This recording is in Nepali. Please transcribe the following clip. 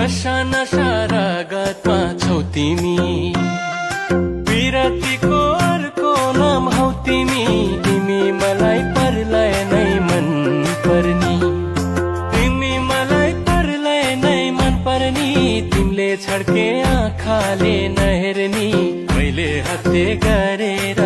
नशा नशा रगतमा छौ तिमी, विरतीको अर्को नाम हौ तिमी। तिमी मलाई परलय नै मन पर्नी, तिमी मलाई परलय नै मन पर्नी। तिमीले छड्के आँखाले नहेर्नी, मैले हत्या गरेर